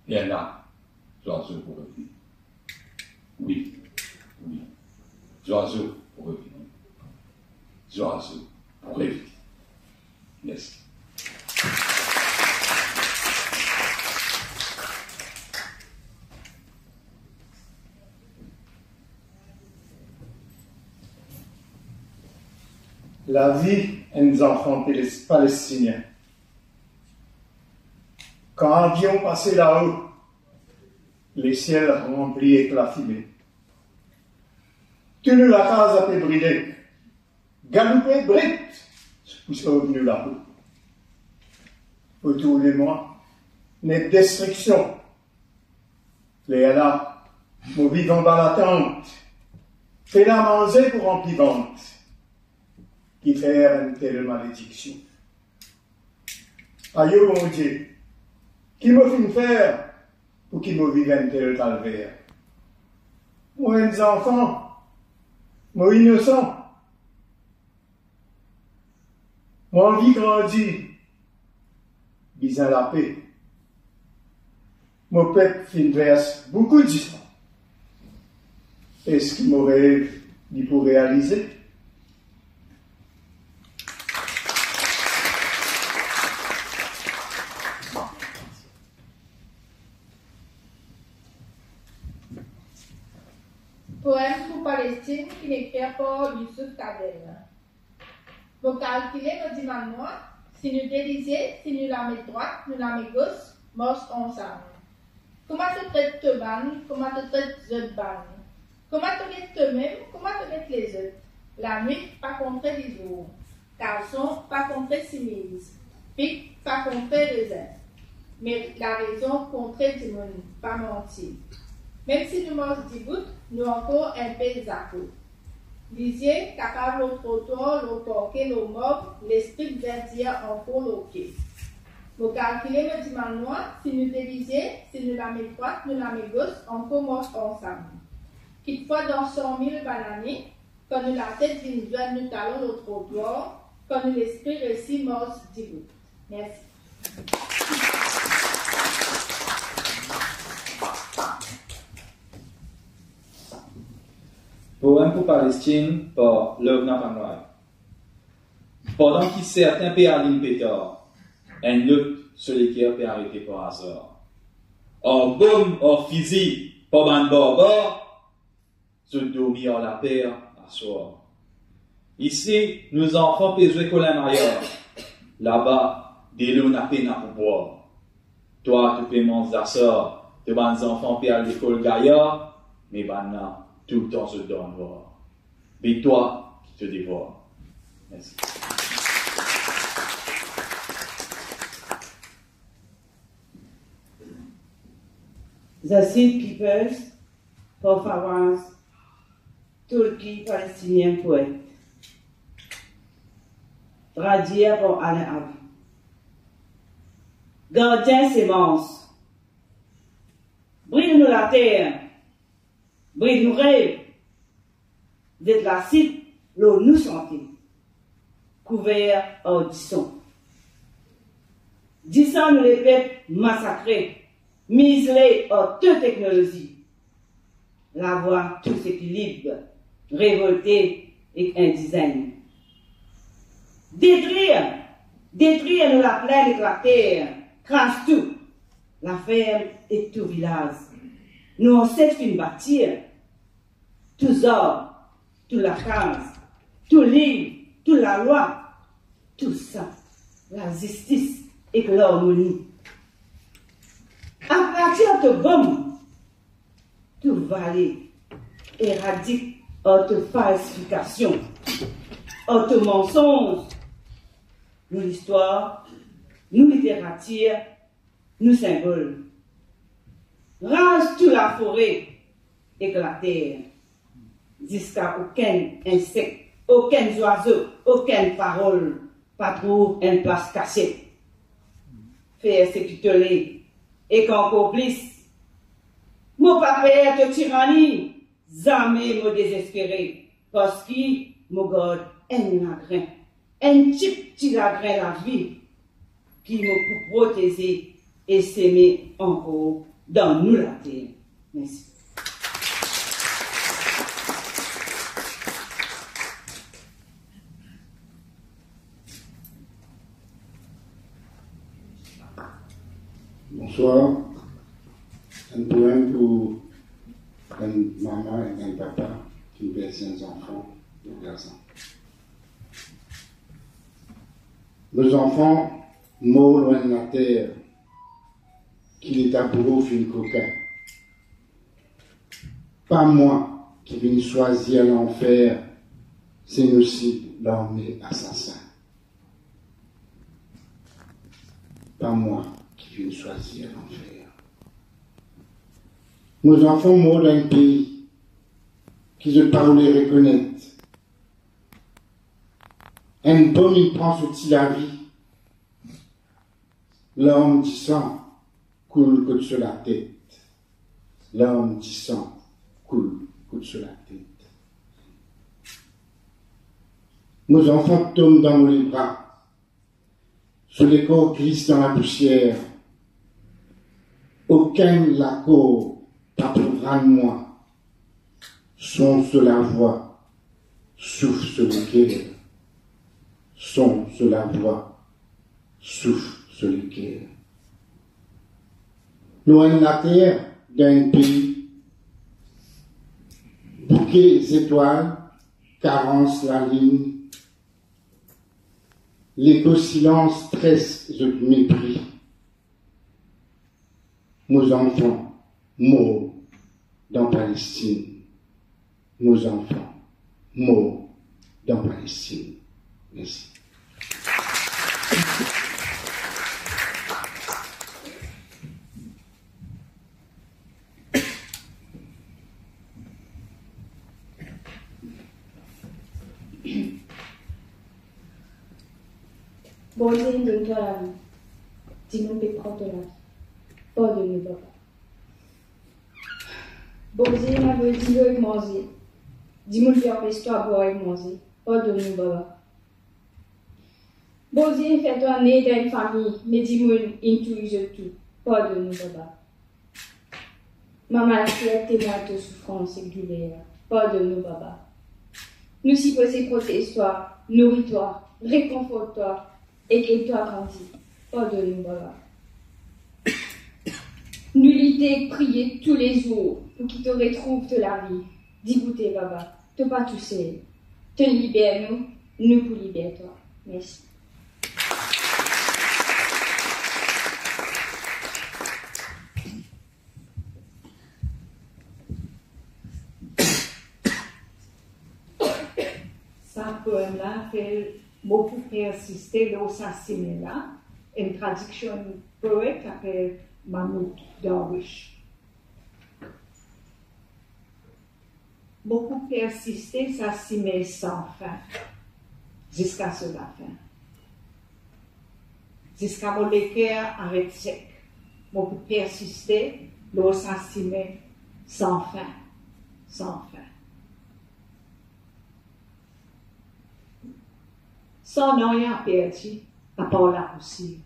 Lerla, zwazo pou revini. Wi, wi. Zwazo pou revini. Zwazo pou revini. Mersi. Lavi enn zanfan Pales-, palestinien. Kan avion pase lao, lesiel ranpli ek lafime. Tou nou lakaz ape brile. Galoupe brit pou sov nou lapo. Otour de mwa, net destriksion. Lerla, mo viv anba latant. Pena manze pou ranpli vant. Kifer enn tel malediksion? Ayo Bondie, ki mo finn fer pou ki mo viv enn tel kalver? Mo enn zanfan, mo inosan, mo anvi grandi, bizin lape. Mo pep finn vers boukou disan. Eski mo rev li pou realize? Poem pou Palestine, ki ekrir par Youssouf Kadel. Mo kalkile, mo dimann mwa, si nou de lizie, si nou lame drwat, nou lame gos, mars ansam. Kouma to tret to bann, kouma to tret zot bann? Kouma to get tomem, kouma to get lezot? Lanwit pa kontre lizour, kalson pa kontre simiz, fig pa kontre rezin. Me larezon kontre dimoun, pa manti. Mem si nou mars dibout, nou ankor enpe zakout. Lizie kapav lor trotwar, lor parke, lor marb, lespri bizin dir ankor lor pie. Mo kalkile, mo dimann mwa, si nou de lizie, si nou lame drwat, nou lame gos, ankor mars ansam. Kitfwa dan san mil bann ane, kan nou latet vinn zwenn nou talon lor trotwar, kan nou lespri resi mars dibout. Mersi. Poem pou Palestine par Lovena Panoy. Pandan ki sertin pe alim petar, enn lot so leker pe arete par azar. Ar bom, ar fizi, par bann barbar, zot dormi ar laper aswar. Isi, nou zanfan pe zwe kolin mayar. Laba, delo napa ena pou bwar. Twa, to pe manz lasar, to bann zanfan pe al lekol gayar, me bannla toultan zot dan nwar. Be twa, ki to devwar? Mersi. Zasid Keepers, par Fawaz Tourki, palestinien poet. Tradwir par Alain Avi. Gardien semans, bril nou later, bril nou rev, zet lasid lor nou sante, kouver ar disan. Disan nou lepep masakre, mizle ar to teknolozi. Lavwa tou seki lib, revolte ek indizenn. Detrir, detrir nou laplenn ek later, kraz tou, laferm ek tou vilaz nou anset finn batir, tou zar, tou lakaz, tou liv, tou lalwa, tou sa, lazistis ek larmoni. Apartir to bom, tou vale, eradik ar to falsifikasion, ar to mansonz, nou listwar, nou literatir, nou sinbol. Raz tou lafore ek later, ziska okenn insek, okenn zwazo, okenn parol pa trouv enn plas kasiet. Fer seki to le, ek ankor plis. Mo pa per to tirani, zame mo dezespere, parski mo gard enn lagrin, enn tipti lagrin lavi ki mo pou proteze e seme ankor dan nou later. Mersi. Bonswar. Enn poem pou enn mama ek enn papa ki perdi enn zanfan, de garson. Mo zanfan mor lor enn later ki leta bouro finn kokin. Pa mwa ki vinn swazir lanfer, se nou sib larme asasin. Pa mwa ki vinn swazir lanfer. Mo zanfan mor dan enn pei ki zot pa oule rekonet. Enn bom inn pran so ti lavi. Larm disan koul kot so latet. Larm disan koul kot so latet. Mo zanfan tom dan mo lebra. So lekor glis dan lapousier. Okenn lakor pa pou rann mwa. Son so lavwa, souf so leker. Son so lavwa, souf so leker. Lwin later, dan enn pei, bouke zetwal, karans lalinn, leko silans, tres zot mepri. Mo zanfan mor dan Palestinn. Mo zanfan mor dan Palestinn. Mersi. Bondie inn donn twa lavi, dimoun pe pran to lavi. Pardonn nou, Papa. Bondie inn avoy dilo ek manze, dimoun pe anpes twa bwar ek manze. Pardonn nou, Papa. Bondie inn fer twa ne dan enn fami, me dimoun inn touy zot tou. Pardonn nou, Papa. Mama later temwagn to soufrans ek douler. Pardonn nou, Papa. Nou sipoze protez twa, nouri twa, rekonfort twa ek ed twa grandi. Pardonn nou, Papa. Nou lite ek priye toulezour pou ki to retrouv to lavi. Diboute, Papa, to pa tousel. To liber nou, nou pou liber twa. Mersi. Sa poem la apel Mo pou persiste lor sa simin la, enn tradiksion poet apel Mahmoud Darwish. Mo pou persiste sa simin san fin, ziska so lafin. Ziska mo leker aret sek, mo pou persiste lor sa simin san fin, san fin. San nanye a perdi, apar lapousier,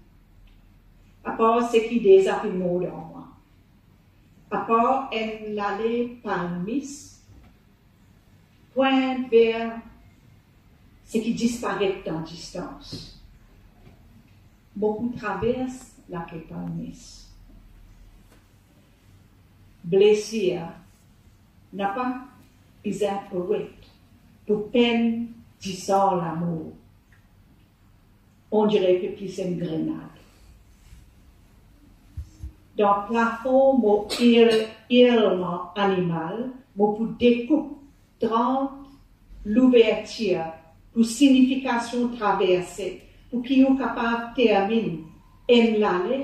apar seki deza finn mor dan mwa, apar enn lale palmis pwint ver seki disparet dan distans. Mo pou travers lake palmis. Blesir napa bizin poet pou penn disan lamour. Ondire pe plis enn grenad. Dan plafon mo irlman animal, mo pou dekoup trant louvertir pou signifikasion traverse, pou ki ou kapav terminn enn lale,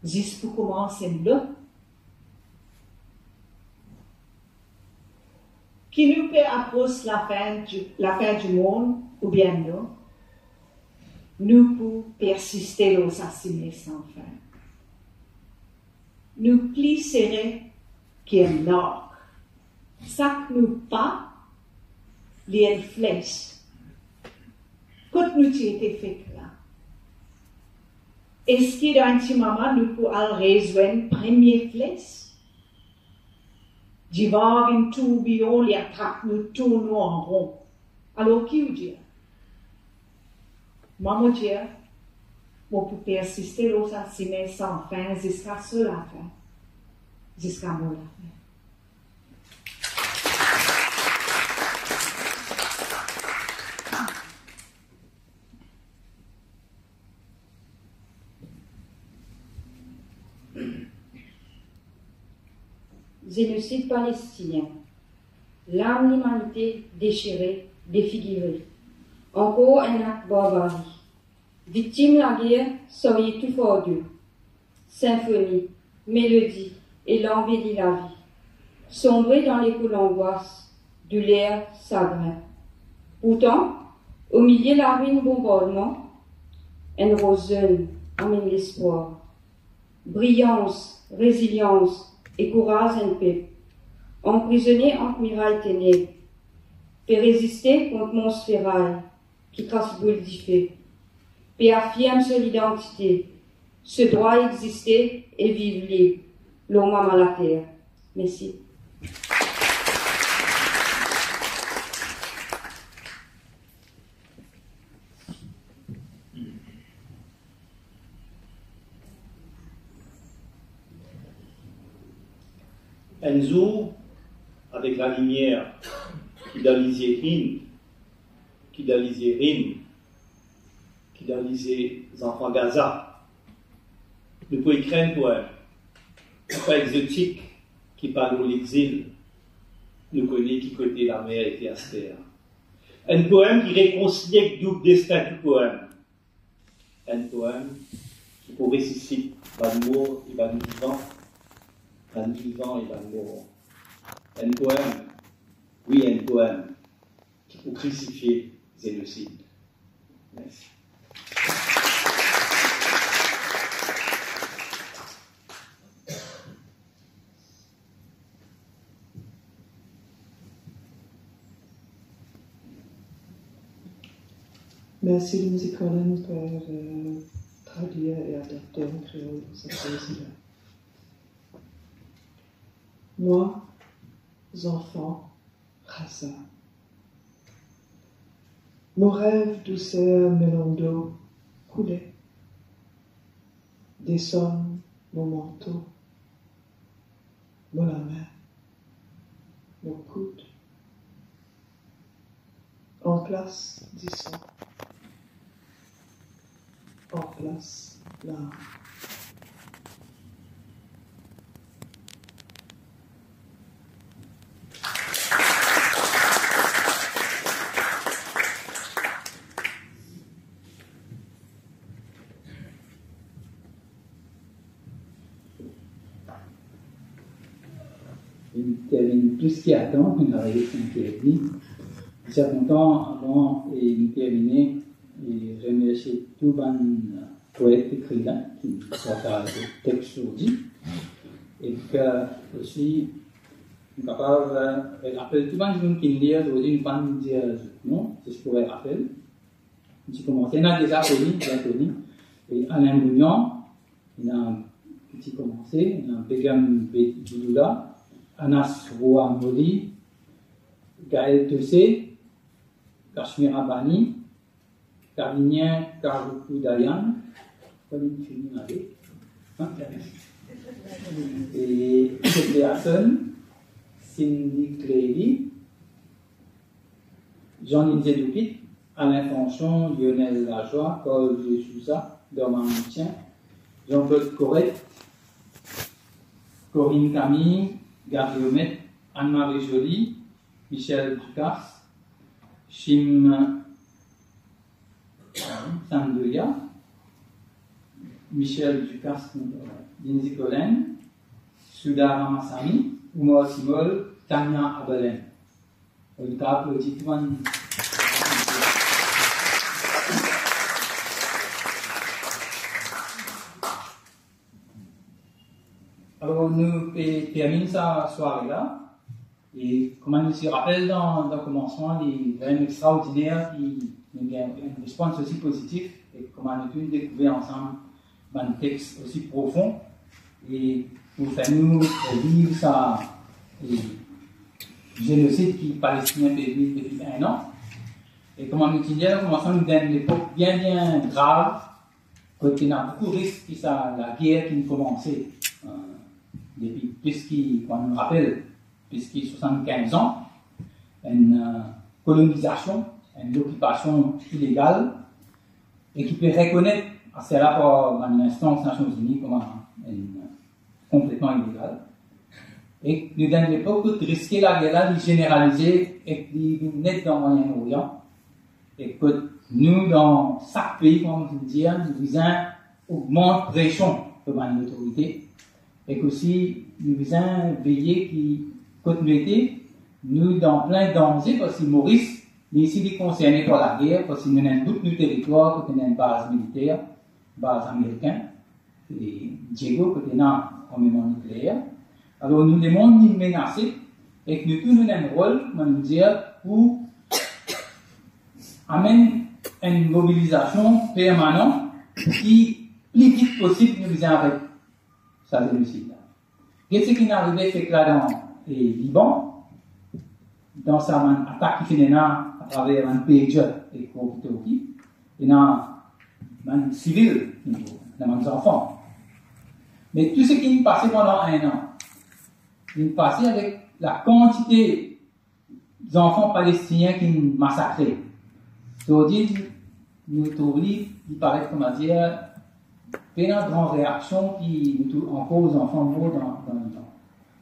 zis pou koumans enn lot. Ki nou pe apros lafin di, lafin dimond oubien non, nou pou persiste lor sa simin san fin. Nou pli sere ki enn lark. Sak nou pa, li enn fles. Kot nou ti ete fek la? Eski dan enn ti moman nou pou al rezwenn premie fles? Divan vinn tourbiyon, li atrap nou, tourn nou an ron. Alor ki ou dir? Mwa mo dir, mo pou persiste lor sa simin san fin ziska so lafin, ziska mo lafin. Zenosid palestinien, lam limanite desire, defigire, ankor enn akt barbari. Viktim lager sarye tou fardo, sinfoni, melodi e lanveli lavi, sonbre dan leko langwas, douler, sagrin. Pourtan, omilie larin bonbardman, enn ros zonn amenn lespwar, briyans, rezilians e kouraz enn pep anprizone ant miray teneb, pe reziste kont mons feray ki kras boul dife, pe afirm so lidantite, so drwa existe e viv lib lor mama later. Mersi. Enn zour, avek lalimier ki dan lizie Hind, ki dan lizie Rim, ki dan lizie zanfan Gaza, nou pou ekrir enn poem, enn poem egzotik ki parl lor lexil. Nou kone ki kote lamer ete aster. Enn poem ki rekonsilie ek doub destin tou poem. Enn poem ki pou resisit bann mor e bann vivan, bann vivan e bann mor. Enn poem, wi, enn poem ki pou krisifie zenosid. Mersi. Merci, Lindsay Collen, pour, euh, traduire et adapter en créole cette poésie-là. Mwa, zanfan, Raza. Mo rev douser melann dlo koule, desann mo manto, mo lame, mo koud, anplas disan, anplas larm. Li terminn plis ki a tan, nou ariv sink er edmi. Li ti kontan avan, e, nou termine, e, remersie tou bann poet, ekriven ki partaz text zordi. E, euh, osi, nou kapav, euh, rapel tou bann dimoun ki inn lir zordi, nou pa'nn dir zot non, zis pou rapel. Ti koumanse, ena deza koni, bien koni. E Alain Bougnan, ena ki ti koumanse, ena Begum Be-, Boudoula, Anas Roa Moli, Gaël Tossé, Kashmira Bani, Kavinien Karuku Dayan, kone fini ale. E Jeffrey Hassan, Cindy Cléry, Jean-Lindsay Doupit, Alain Fanchon, Lionel Lajoie, Paul Dieu Souza, Dorman Moutien, Jean-Claude Corette, Corinne Camille, Gary Omet, Anne-Marie Joly, Michel Ducasse, Shim Sandoya, Michel Ducasse, Lindsay Collen, Sudha Ramasamy, Oumar Symol, Tania Abalen. Ou nou kapav aplodi tou bann. Alor, nou pe terminn sa sware la. E kouma nou ti rapel dan, dan komansman, li vremem extraordiner ki nou gagn enn respons osi pozitif, e kouma nou tou dekouver ansam bann text osi profon, e pou fer nou viv sa, e, zenosid ki Palestinien pe viv depi enn an. E kouma nou ti dir, kouma sa nou dan enn lepok bien, bien grav, kot ena boukou risk ki sa lager ki'nn koumanse, euh, depi plis ki, kouma nou rapel, plis ki swasannkinz an, enn, euh, kolonizasion, enn lokipasion ilegal, e ki pe rekonet aster la par bann linstans Nasion Zini kouma enn, euh, konpletman ilegal. E nou dan enn lepok kot riske lager la, li zeneralize ek li vinn net dan Mwayen Orian. E kot nou, dan sak pei, kouma nou dir, nou bizin ogmant presion lor bann lotorite. Ek osi, nou bizin veye ki kot nou ete, nou dan plin danze, parski Moris, li osi, li konserne par lager, parski nou ena enn bout nou teritwar kot ena enn baz militer, baz amerikin, e Diego, kot ena armeman nikleer. Alor, nou lemond li menase, ek nou tou nou ena enn rol, kouma nou dir, pou amenn enn mobilizasion permanan ki pli vit posib nou bizin aret sa zenosid la. Get seki inn arive fek la dan, e, Liban, dan sa bann atak ki finn ena atraver bann pager ek walkie-talkie, ena bann sivil, ena bann zanfan. Me tou seki inn pase pandan enn an, inn pase avek lakantite zanfan palestinien ki inn masakre. Zordi, nou trouv li, li paret, kouma dir, pena gran reaksion ki nou trouv ankor zanfan mor dan, dan Liban.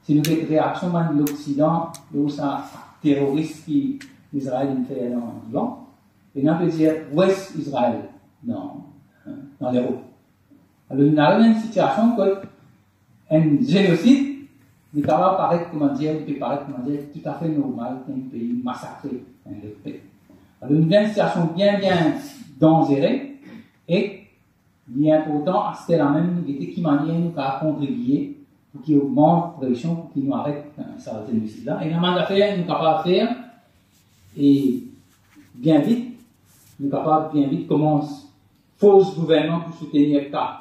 Si nou get reaksion bann Loksidan lor sa, sa teroris ki Izrael inn fer dan Liban, ena plizier Wes Izrael dan, dan Lerop. Alor, nou ariv dan enn sitiasion kot enn zenosid, li kapav paret, kouma dir, li pe paret, kouma dir, toutafe normal ki enn pei masakre enn lot pep. Alor, nou dan enn sitiasion bien, bien danzere, e li inportan aster la mem nou gete ki manier nou kapav kontribie pou ki ogmant presion pou ki nou aret, e, sa zenosid la. E ena bann zafer nou kapav fer, e bien vit, nou kapav bien vit koumans fors gouvernman pou soutenir ka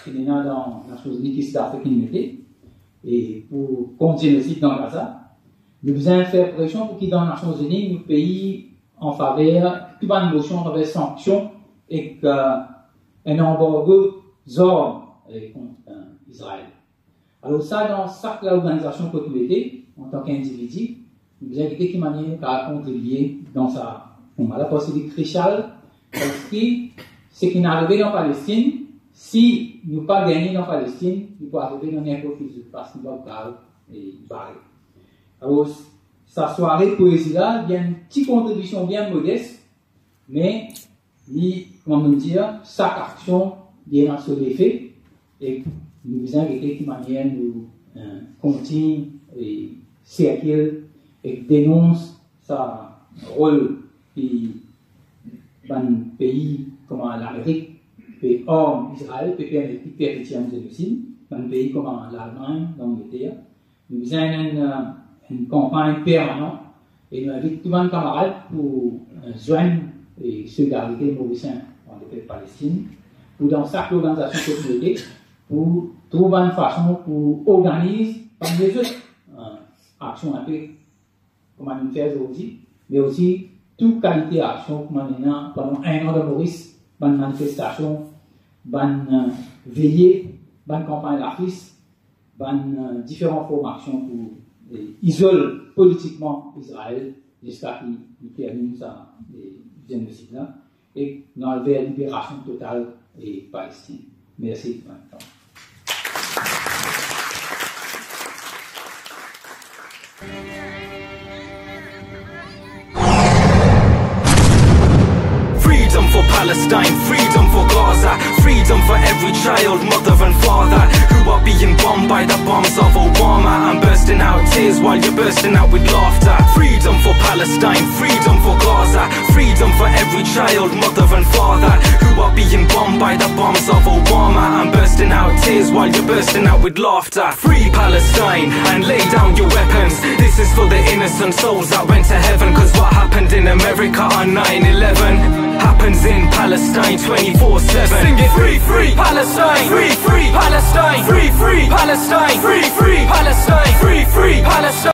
ki ena dan Nasion Zini ki Sidafrik inn mete, e pou kont zenosid dan Gaza. Nou bizin fer presion pou ki dan Nasion Zini nou pei an faver tou bann mosion an faver sanksion ek, e, enn anbargo zarm, e, kont, e, Izrael. Alor sa, dan sak lorganizasion kot nou ete, antan ki individi, nou bizin gete ki manier nou kapav kontribie dan sa foma la, parski li krisial, parski seki inn arive dan Palestinn, si nou pa gagne dan Palestinn, li pou arive dan ninport ki zot plas, nou pa pou kapav, e, bare. Alor, sa sware poezi la, li enn ti kontribision bien modes, me li, kouma nou dir, sak aksion li ena so lefe, e nou bizin gete ki manier nou, e, kontign, e, sirkil, e denons sa rol ki bann pei kouma Lamerik pe arm Izrael, pe permet li perpetie enn zenosid, bann pei kouma Lalmagn, Langleter. Nou bizin enn, e, enn kanpagn permanan, e nou invit tou bann kamarad pou, e, zwenn, e, Solidarite Morisien an Lepep Palestinn, pou dan sak lorganizasion kot nou ete, pou trouv bann fason pou organiz bann lezot, e, aksion inpe kouma nou fer zordi, me osi tou kalite aksion kouma nou ena pandan enn an dan Moris, bann manifestasion, bann, e, veye, bann kanpagn lafis, bann, e, diferan form aksion pou, e, izol politikman Izrael ziska ki li terminn sa, e, zenosid la, e nou al ver liberasion total, e, Palestinn. Mersi. Freedom for Palestine, freedom for Gaza, freedom for every child, mother and father, who are being bombed by the bombs of Obama. I'm bursting out tears while you're bursting out with laughter. Freedom for Palestine, freedom for Gaza, freedom for every child, mother and father, who are being bombed by the bombs of Obama. I'm bursting out tears while you're bursting out with laughter. Free Palestine and lay down your weapons. This is for the innocent souls that went to heaven. 'Cause what happened in America on nine eleven happens in Palestine twenty-four seven. Sing it. Free, free Palestine. Free, free Palestine. Free, free Palestine. Free, free Palestine. Free, free Palestine.